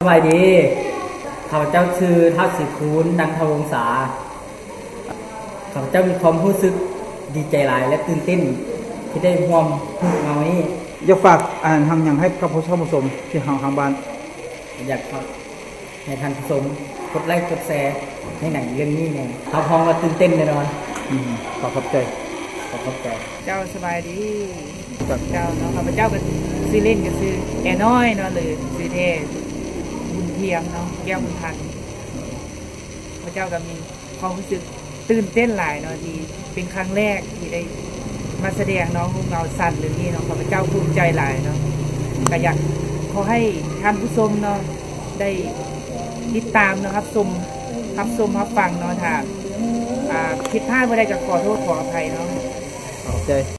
ບາຍດີ ຂ້າພະເຈົ້າຊື່ທ້າວສີຄູນ ນັນທະວົງສາ. ຂ້າພະເຈົ້າມີຄວາມຮູ້ສຶກດີໃຈຫຼາຍ ແລະ ຕື່ນເຕັ້ນທີ່ໄດ້ຮ່ວມຮູບເງົານີ້. ຢາກຝາກອາຫຍັງໃຫ້ກັບທ່ານຜູ້ຊົມທີ່ເຮົາທາງບ້ານ? ຢາກຝາກ ໃຫ້ທ່ານຜູ້ຊົມກົດໄລ້ກົດແຊໃຫ້ໜັງເລື່ອງນີ້ແດ່. ຮັບຮອງວ່າຕື່ນເຕັ້ນແນ່ນອນ. ອືມ ຂໍຂອບໃຈ. ຂໍຂອບໃຈ. ເຈົ້າ ສະບາຍດີ. ເຈົ້າເນາະ ຂ້າພະເຈົ້າກໍຊື່ຫຼິ້ນກໍຊື່ແອນ້ອຍເນາະ ຫຼືຊື່ແທ້ບຸນທຽມເນາະ ແກ້ວບຸນທັນ. ຂ້າພະເຈົ້າກໍມີຄວາມຮູ້ສຶກຕື່ນເຕັ້ນຫຼາຍເນາະ ທີ່ເປັນຄັ້ງແລກທີ່ໄດ້ມາສະແດງເນາະ ຮູບເງົາສັ້ນເລື່ອງນີ້ເນາະ. ຂ້າພະເຈົ້າພູມໃຈຫຼາຍເນາະ ກໍຢາກຂໍໃຫ້ທ່ານຜູ້ຊົມເນາະ ໄດ້ຕິດຕາມເນາະ ຮັບຊົມ ຮັບຊົມຮັບຟັງເນາະ. ຖ້າ ອ່າ ຜິດພາດບໍ່ໄດ້ກໍຂໍໂທດຂໍອະໄພເນາະ. ຂອບໃຈ.